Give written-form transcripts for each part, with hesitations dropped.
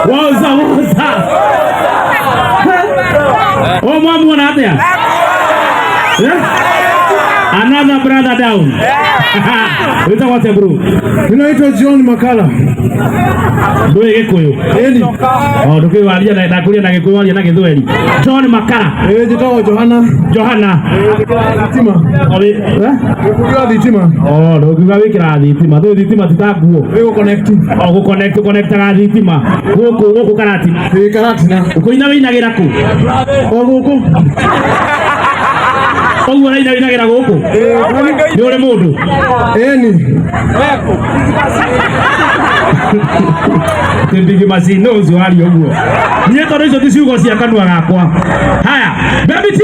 Woza woza. O mwamuona atia? Eh? Another brother down. Wĩtagwo atĩa bro? Ninaitwa John Makala. Ndũĩ Gĩkũyũ? Ĩni. O ndũkĩũĩ waria na ndakũria na Gĩkũyũ waria na Gĩthweri. John Makara. Ĩĩ njĩtagwo Johana. Johana. Thitima. O wĩ eh? Gĩkundi wa thitima. O ndũngiuga wĩkĩraga thitima. Tũĩ thitima ti ta nguo. Ĩ gũconnect. O gũconnect connectaga thitima. Gũkũ gũkũ Karatina. Ĩ Karatina. Kũina wĩinagĩra kũ? O gũkũ. Ũguo ũraina wĩinagĩra gũkũ? Ĩ Nĩ ũrĩ mũndũ? Ĩni. Ndigi macini no ũcio waria ũguo. Niĩ tondũ icio ti ciugo cia kanua gakwa. Haya, Baby T,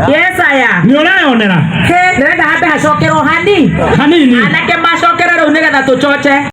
Yes, aya. nĩ ũreyonera He, ndĩrenda hambe hacokerwo hani. hanini. Anake macokere rĩu nĩgetha tũchoche.